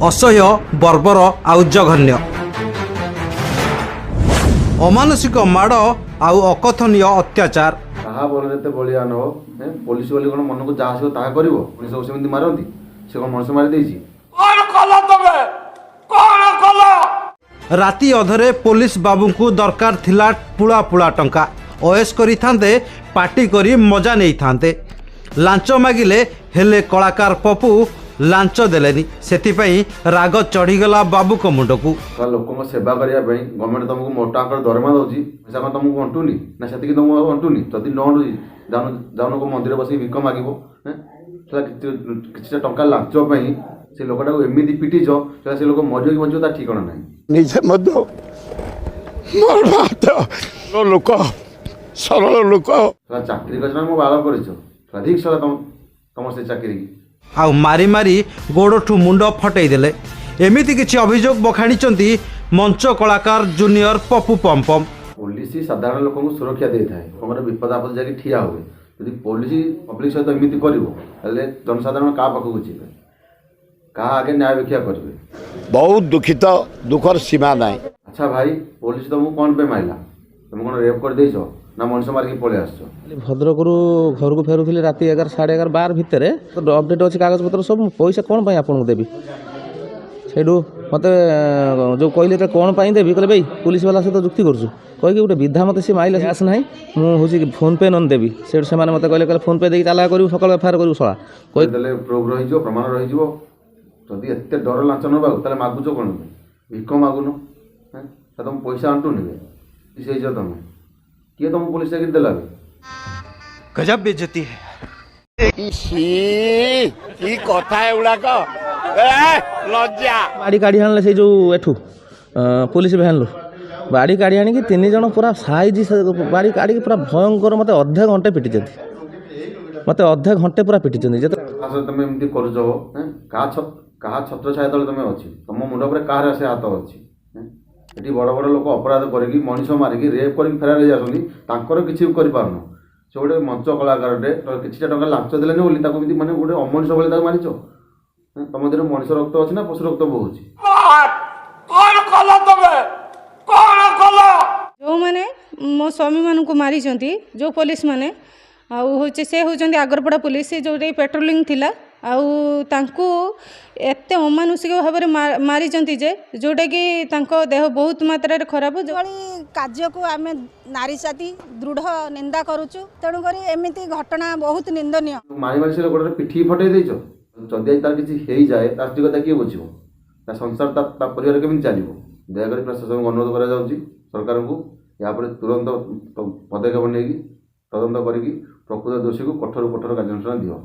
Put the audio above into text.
ଅସହ୍ୟ, ବର୍ବର ଆଉ ଜଘନ୍ୟ, ଅମାନୁଷିକ ମାଡ଼ ଆଉ ଅକଥନୀୟ ଅତ୍ୟାଚାର। କାହା ବଳରେ ଏତେ ବଳିଆନ ହୋ? ଏଁ? ପୋଲିସ ବୋଲି କ'ଣ ମନକୁ ଯାହା ଆସିବ ତାହା କରିବ? ମଣିଷକୁ ସେମିତି ମାରନ୍ତି? ସେ କ'ଣ ମଣିଷ ମାରି ଦେଇଛି? କଣ କଲ ତମେ? କଣ କଲ? ରାତି ଅଧରେ ପୋଲିସ ବାବୁଙ୍କୁ ଦରକାର ଥିଲା ପୁଳା ପୁଳା ଟଙ୍କା। ଅଏସ କରିଥାନ୍ତେ, ପାର୍ଟି କରି ମଜା ନେଇଥାନ୍ତେ। ଲାଞ୍ଚ ମାଗିଲେ, ହେଲେ କଳାକାର ପପୁ ଲାଞ୍ଚ ଦେଲେନି। ସେଥିପାଇଁ ରାଗ ଚଢ଼ିଗଲା ବାବୁଙ୍କ ମୁଣ୍ଡକୁ। ଶଳା, ଲୋକଙ୍କ ସେବା କରିବା ପାଇଁ ଗଭର୍ଣ୍ଣମେଣ୍ଟ ତମକୁ ମୋଟା ଅଙ୍କର ଦରମା ଦେଉଛି। ପଇସା କ'ଣ ତମକୁ ଅଣ୍ଟୁନି ନା? ସେତିକି ତମକୁ ଅଣ୍ଟୁନି? ଯଦି ନ ଅଣ୍ଟୁଛି, ଯାଉନ ଯାଉନ, କୋଉ ମନ୍ଦିରରେ ବସିକି ଭିକ ମାଗିବ। ଏଁ? ଶଳା, କିଛିଟା ଟଙ୍କା ଲାଞ୍ଚ ପାଇଁ ସେ ଲୋକଟାକୁ ଏମିତି ପିଟିଛ, ଶଳା, ସେ ଲୋକ ମରିବ କି ବଞ୍ଚିବ ତା ଠିକଣା ନାହିଁ। ନିଜେ ମଧ୍ୟ ମର୍ମାହତ ଲୋକ, ସରଳ ଲୋକ। ଶଳା, ଚାକିରି କରିଛ ନା ମୋ ବାଳ କରିଛ? ଶଳା, ଠିକ୍ ଶଳା, ତମ ସେ ଚାକିରି। ଆଉ ମାରି ମାରି ଗୋଡ଼ଠୁ ମୁଣ୍ଡ ଫଟେଇ ଦେଲେ। ଏମିତି କିଛି ଅଭିଯୋଗ ବଖାଣିଛନ୍ତି ମଞ୍ଚ କଳାକାର ଜୁନିୟର ପପୁ ପମ୍ପମ୍। ପୋଲିସ ସାଧାରଣ ଲୋକଙ୍କୁ ସୁରକ୍ଷା ଦେଇଥାଏ, ଲୋକଙ୍କର ବିପଦ ଆପଦ ଯାଇକି ଠିଆ ହୁଏ। ଯଦି ପୋଲିସ ପବ୍ଲିକ ସହିତ ଏମିତି କରିବ, ତାହେଲେ ଜନସାଧାରଣ କାହା ପାଖକୁ ଯିବେ? କାହା ଆଗେ ନ୍ୟାୟ ଭିକ୍ଷା କରିବେ? ବହୁତ ଦୁଃଖିତ, ଦୁଃଖର ସୀମା ନାହିଁ। ଆଚ୍ଛା ଭାଇ, ପୋଲିସ ତମକୁ କ'ଣ ପାଇଁ ମାରିଲା? ତମେ କ'ଣ ରେପ୍ କରିଦେଇଛ ନା ମଣିଷ ମାରିକି ପଳେଇ ଆସିଛ? ଭଦ୍ରକରୁ ଘରକୁ ଫେରୁଥିଲି ରାତି 11, 11:30, 12 ଭିତରେ। ଅପଡ଼େଟ୍ ଅଛି, କାଗଜପତ୍ର ସବୁ। ମୁଁ ପଇସା କ'ଣ ପାଇଁ ଆପଣଙ୍କୁ ଦେବି? ସେଇଠୁ ମୋତେ ଯେଉଁ କହିଲେ ତ କ'ଣ ପାଇଁ ଦେବି, କହିଲେ ଭାଇ, ପୋଲିସ ବାଲା ସହିତ ଯୁକ୍ତି କରୁଛୁ କହିକି ଗୋଟେ ବିଧା ମୋତେ ସେ ମାଇଲେ। କ୍ୟାସ୍ ନାହିଁ, ମୁଁ ହେଉଛି ଫୋନ୍ପେ ନହେଲେ ଦେବି। ସେଇଠୁ ସେମାନେ ମୋତେ କହିଲେ, କହିଲେ ଫୋନ୍ପେ ଦେଇକି ଚାଲାକ କରିବୁ, ସକାଳୁ ଏଫଆଇଆର କରିବୁ ଶଳା କହି। ଦେଲେ ପ୍ରୁଫ୍ ରହିଯିବ, ପ୍ରମାଣ ରହିଯିବ। ଯଦି ଏତେ ଡର ଲାଞ୍ଚ ନେବାକୁ, ତାହେଲେ ମାଗୁଛ କ'ଣ ପାଇଁ? ଭିକ ମାଗୁନ। ହେଁ, ତମ ପଇସା ଅଣ୍ଟୁନି ବେ? ହେଇଛ ତମେ। କିଏ ତମକୁ ପୋଲିସ ଚାକିରି ଦେଲା ବେ? गजब बेइज्जती है। କି କଥା ଏଗୁଡାକ, ଲଜ୍ଜା। ବାଡ଼ି କାଢ଼ି ଆଣିଲେ ସେଇ ଯେଉଁ ଏଠୁ ପୋଲିସ ଭ୍ୟାନ୍ରୁ ବାଡ଼ି କାଢ଼ି ଆଣିକି ତିନି ଜଣ ପୁରା ସାଇଜ ବାଡ଼ି କାଢ଼ିକି ପୁରା ଭୟଙ୍କର ମୋତେ ଅଧେ ଘଣ୍ଟେ ପିଟିଛନ୍ତି। ମୋତେ ଅଧେ ଘଣ୍ଟେ ପୁରା ପିଟିଛନ୍ତି ଯେତେ କାହା ସହିତ ତମେ ଏମିତି କରୁଛ ହୋ? ହେଁ? କାହା ଛତ୍ର ଛାୟା ତଳେ ତମେ ଅଛି? ତମ ମୁଣ୍ଡ ଉପରେ କାହାର ସେ ହାତ ଅଛି? ହେଁ? ଏଠି ବଡ଼ ବଡ଼ ଲୋକ ଅପରାଧ କରିକି, ମଣିଷ ମାରିକି, ରେପ୍ କରିକି ଫେରାର ହେଇଯାଉଛନ୍ତି, ତାଙ୍କର କିଛି ବି କରିପାରୁନ। ସେ ଗୋଟେ ମଞ୍ଚ କଳାକାରଟେ, ତ କିଛିଟା ଟଙ୍କା ଲାଞ୍ଚ ଦେଲେନି ବୋଲି ତାକୁ ଏମିତି ମାନେ ଗୋଟେ ଅମଣିଷ ଭଳି ତାକୁ ମାରିଛ। ହେଁ? ତମ ଦେହରେ ମଣିଷ ରକ୍ତ ଅଛି ନା ପଶୁ ରକ୍ତ ବହୁଛି? କଣ କଲ ତମେ? କଣ କଲ? ଯେଉଁମାନେ ମୋ ସ୍ୱାମୀମାନଙ୍କୁ ମାରିଛନ୍ତି, ଯେଉଁ ପୋଲିସମାନେ, ଆଉ ହେଉଛି ସେ ହେଉଛନ୍ତି ଆଗରପଡ଼ା ପୋଲିସ, ସେ ଯେଉଁଟାକି ପେଟ୍ରୋଲିଂ ଥିଲା। ଆଉ ତାଙ୍କୁ ଏତେ ଅମାନୁଷିକ ଭାବରେ ମାରିଛନ୍ତି ଯେ ଯେଉଁଟାକି ତାଙ୍କ ଦେହ ବହୁତ ମାତ୍ରାରେ ଖରାପ। ଏଭଳି କାର୍ଯ୍ୟକୁ ଆମେ ନାରୀ ଜାତି ଦୃଢ଼ ନିନ୍ଦା କରୁଛୁ। ତେଣୁକରି ଏମିତି ଘଟଣା ବହୁତ ନିନ୍ଦନୀୟ। ମାରି ମାରି ସେ ଲୋକଟାର ପିଠି ଫଟେଇ ଦେଇଛ। ଯଦି ଆଜି ତାର କିଛି ହେଇଯାଏ, ତା ସ୍ତ୍ରୀ କଥା କିଏ ବୁଝିବ? ତା ସଂସାର, ତା ପରିବାର କେମିତି ଚାଲିବ? ଦୟାକରି ପ୍ରଶାସନକୁ ଅନୁରୋଧ କରାଯାଉଛି, ସରକାରଙ୍କୁ, ଏହାପରେ ତୁରନ୍ତ ପଦକ୍ଷେପ ନେଇକି, ତଦନ୍ତ କରିକି ପ୍ରକୃତ ଦୋଷୀକୁ କଠୋରରୁ କଠୋର କାର୍ଯ୍ୟାନୁଷ୍ଠାନ ଦିଅ।